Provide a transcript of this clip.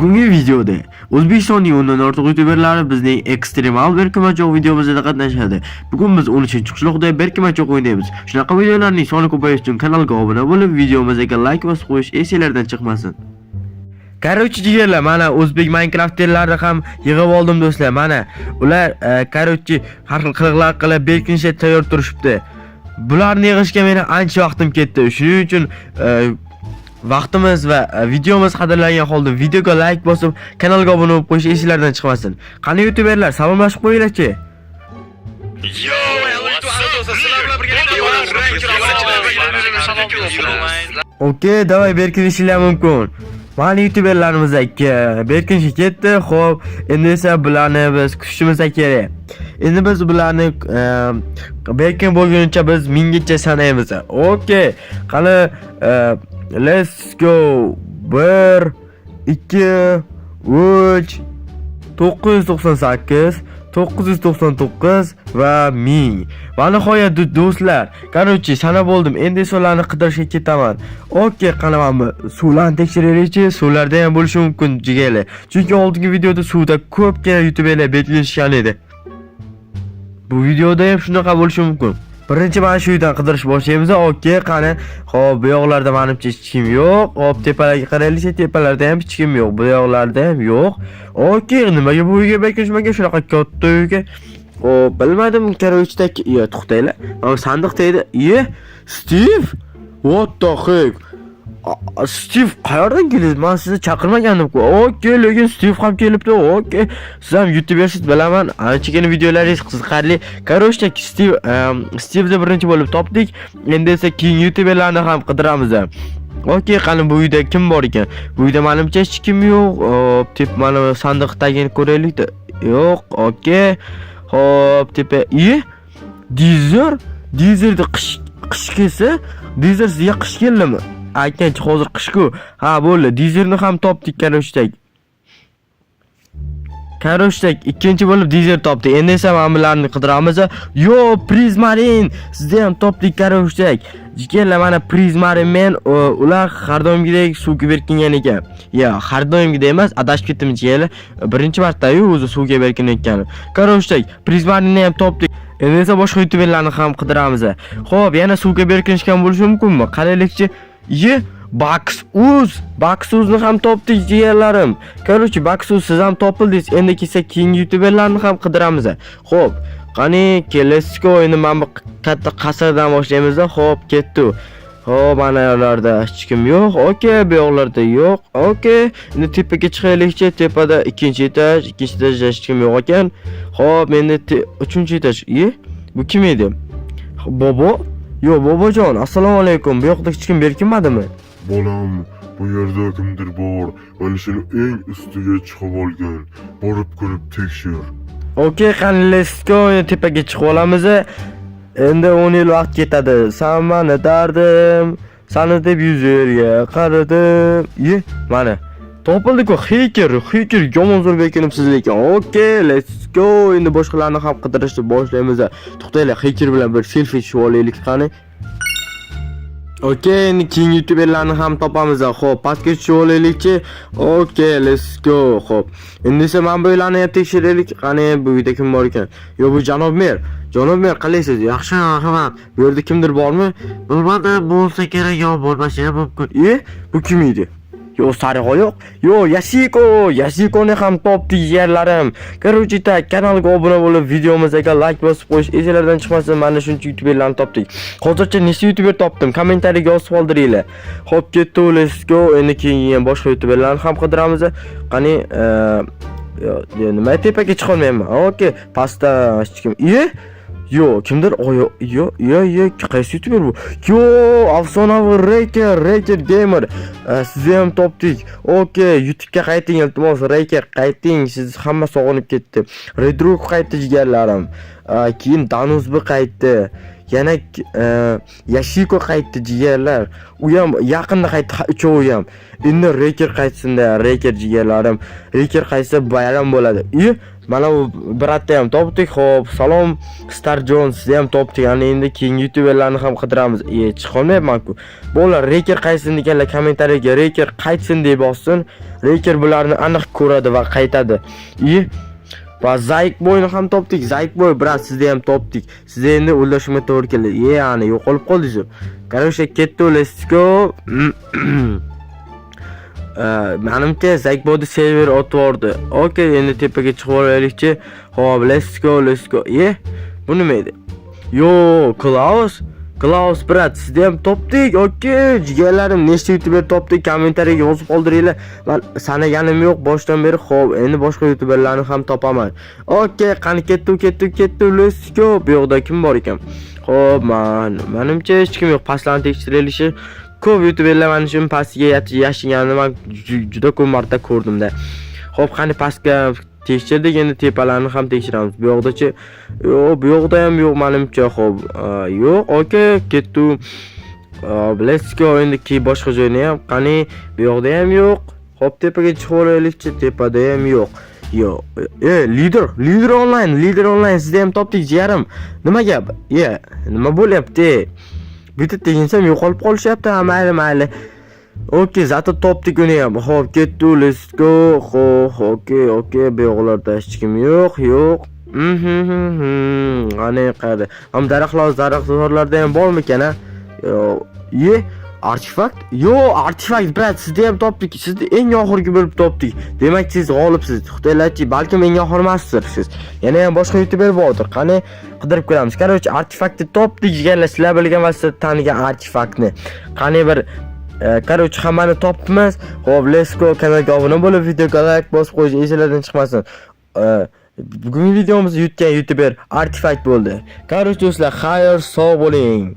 Bugungi videoda O'zbekistonning 10 dan ortiq youtuberlari bizning ekstremal berkinmachoq videomizda qatnashadi. Bugun biz 13-qishloqda berkinmachoq o'ynaymiz. Shunaqa videolarning soni ko'payishi uchun kanalga obuna bo'lib, videomizga like bosib qo'yish esinglardan chiqmasin. Короче, jigarlar, mana o'zbek Minecrafterlarni ham yig'ib oldim, do'stlar. Mana ular, короче, har xil qiliqlar qilib berkinishga tayyor turishibdi. Bularni yig'ishga meni ancha vaqtim ketdi. Shuning uchun vaqtimiz va videomiz qadrlangan holda videoga like bosib, kanalga obuna bo'lib qo'yish esinglardan chiqmasin. Qani, youtuberlar, salomlashib qo'yinglar-chi. Yo, what's up? Sizlar bilan birgalikda. Okey, давай, berkinishinglar mumkin. Mana youtuberlarimiz berkinishga ketdi. Xo'p, endi esa bularni biz kutishimiz kerak. Endi biz bularni berkin bo'lguncha biz minggacha sanaymiz. Okey. Qani, let's go. 1 2 3 998, 999 va 1000 va nihoyat, do'stlar, короче, sanab bo'ldim. Endi esa ularni qidirishga ketaman. Okey, qani, mana bu suvlarni tekshiraylikchi. Suvlarda ham bo'lishi mumkin, jigarlar, chunki oldingi videoda suvda ko'pgina youtuberlar bekinishgan edi. Bu videoda ham shunaqa bo'lishi mumkin. Birinchi mana shu uydan qidirish boshlaymiz. Okey, qani. Xo'p, bu yoqlarda manimcha hech kim yo'q. Xo'p, tepalarga qaraylik, tepalarda ham hech kim yo'q. Bu yoqlarda ham yo'q. Okey, nimaga bu uyga bekinishmagan, shunaqa katta uyga? Xo'p, bilmadim, короче, yo, to'xtanglar. Mana sandiq tegdi. Iye, Steve? What the heck? Steve, qayerdan keldingiz? Men sizni chaqirmagandim-ku. Okey, lekin Steve ham kelibdi. Okey. Siz ham youtubersiz, bilaman. Anchagina videolaringiz qiziqarli. Короче, Steve, Steve'ni birinchi bo'lib topdik. Endi esa keyingi youtuberlarni ham qidiramiz. Okey, qani, bu uyda kim bor ekan? Bu uyda manimcha hech kim yo'q. Hop, tep mana sandiq tagini ko'raylik. Yo'q, okey. Hop, tepa. Iye? Dizer? Dizerda qish kelsa, Dizer, sizga qish keldimi? Aytgancha, hozir qish-ku. Ha, bo'ldi. Dizerni ham topdik, короче. Короче, ikkinchi bo'lib Dizer topdik. Endi esa mana bularni qidiramiz. Yo, Prizmarin, sizni ham topdik, короче. Jigarlar, mana Prizmarin men ular har doimgidek suvga berkingan ekan. Ya, har doimgidek emas, adashib ketdim, jigarlar. Birinchi marta-yu o'zi suvga berkinayotgani. Короче, Prizmarinni ham topdik. Endi esa boshqa youtuberlarni ham qidiramiz. Xo'p, yana suvga berkinishgan bo'lishi mumkinmi? Qaraylikchi. Ye, Bax Uz, Bax Uzni ham topdik, jigarlarim. Короче, Bax Uz, siz ham topildingiz. Endi kelsa keyingi youtuberlarni ham qidiramiz. Xo'p, qani, let's go. Endi mana bu katta qasrdan boshlaymiz. Xo'p, ketdi. Xo'p, mana yoqlarda hech kim yo'q. Okey, bu yoqlarda yo'q. Okey. Endi tepaga chiqaylikchi. Tepada ikkinchi etaj, ikkinchi etajda hech kim yo'q ekan. Xo'p, endi uchinchi etaj. Iye, bu kim edi? Bobo? Yo'q, bobojon, assalomu alaykum. Bu yoqda hech kim berkinmadimi? Bolam, bu yerda kimdir bor. Mana shuni eng ustiga chiqib olgan. Borib ko'rib tekshir. Okey, qani, let's go. Endi tepaga chiqib olamiz. Endi 10 yil vaqt ketadi. San mani dardim, sani deb yuz yerga qaradim. Ye, mana. Topildi-ku, Hacker, Hacker, yomon zo'r bekinibsiz lekin. Okey, let's go. Endi boshqalarni ham qidirishni boshlaymiz. To'xtanglar, Hacker bilan bir selfie tushib olaylik, qani. Okey, endi keyingi youtuberlarni ham topamiz. Xo'p, pastga tushib olaylikchi. Okey, let's go. Xo'p. Endi esa mana bu uylarni ham tekshiraylik. Qani, bu uyda kim bor ekan? Yo, bu janob mer. Janob mer, qalaysiz? Yaxshi, rahmat. Bu yerda kimdir bormi? Bilmadim, bo'lsa kerak yo bo'lmasa ham mumkin. E, bu kim edi? Yo, sariq oyoq. Yo, Yasiko, Yasikoni ham topdik, jigarlarim. Короче, так, kanalga obuna bo'lib, videomizga like bosib qo'yish esinglardan chiqmasin. Mana shuncha youtuberlarni topdik. Hozircha nechta youtuber topdim? Kommentariyaga yozib qoldiringlar. Xo'p, ketdi, let's go. Endi keyin boshqa youtuberlarni ham qidiramiz. Qani, yo, yo, nima, tepaga chiqa olmayman. Okey, pastda hech kim. Iye? Yo, kimdir? Oyo, yo, yo, yo, qaysi youtuber bu? Yo, afsonaviy Reker, Reker Gamer. Sizni ham topdik. Okey, YouTube'ga qayting, iltimos, Reker, qayting. Siz hamma sog'inib ketdi. Redruk qaytdi, jigarlarim. Keyin Danuzbi qaytdi. Yana Yashiko qaytdi, jigarlar. U ham yaqinda qaytdi, uchovi ham. Endi Reker qaytsin-da, Reker, jigarlarim. Reker qaytsa, bayram bo'ladi. I, mana bu брат ni ham topdik. Xo'p, salom, Star Jones, sizni ham topdik. Ana endi keyingi youtuberlarni ham qidiramiz. E, chiqolmayapman-ku. Bolalar, Reker qaytsin deganlar kommentariyaga "Reker qaytsin" deb bossin. Reker bularni aniq ko'radi va qaytadi. I, va Zayk Boyni ham topdik. Zayk Boy, брат, sizni ham topdik. Sizni endi o'ldirishimga to'g'ri keldi. E, ana yo'qolib qoldingiz. Короче, ketdi, let's go. Manimcha, Zayk Boyni server otib yubordi. Okey, endi tepaga chiqib olaylikchi. Xo'p, let's go, let's go. E, bu nima edi? Yo, Klaus. Klaus, брат, sizni ham topdik. Okey, jigarlarim, nechta youtuber topdik? Kommentariyaga yozib qoldiringlar. Man sanaganim yo'q boshdan beri. Xo'p, endi boshqa youtuberlarni ham topaman. Okey, qani ketdi, ketdi, ketdi. Let's go. Bu yoqda kim bor ekan? Xo'p, manimcha hech kim yo'q. Pastlarni tekshirilishi ko'p youtuberlar mana shu pastiga yashiganini man juda ko'p marta ko'rdimda. Xo'p, qani pastga tekshirdik, endi tepalarni ham tekshiramiz. Bu yoqdachi? Yo'q, bu yoqda ham yo'q manimcha. Xo'p, yo'q. Okey, ketdi. Let's go, endi keyin boshqa joyni ham qani, bu yoqda ham yo'q. Xo'p, tepaga chiqib olaylikchi, tepada ham yo'q. Yo'q. E, lider, lider onlayn, lider onlayn, sizni ham topdik, jigarim. Nima gap? E, nima bo'lyapti? Bitta teginsam yo'qolib qolishyapti. Ha, mayli, mayli. Okey, зато topdik uni ham. Xo'p, ketdi, let's go. Xo'p, okey, bu yoqlarda hech kim yo'q, yo'q. Qani qayerda? Ham daraxtlar, daraxtzorlarda ham bormikan, a? Yo'q. Ye, Artefakt? Yo'q, Artefakt, брат, sizni ham topdik. Sizni eng oxirgi bo'lib topdik. Demak, siz g'olibsiz. Xitoylarchi, balkim eng oxiri emasdir siz. Yana ham boshqa youtuber bordir. Qani qidirib ko'ramiz. Короче, artefaktni topdik, jigarlar. Sizlar bilgan va sizlar tanigan artefaktni. Qani bir короче, hammani topdimiz. Xo'p, let's go, kanalga obuna bo'lib, videoga like bosib qo'yish esinglardan chiqmasin. Bugungi videomizni yutgan youtuber Artefakt bo'ldi. Короче, do'stlar, xayr, sog' bo'ling.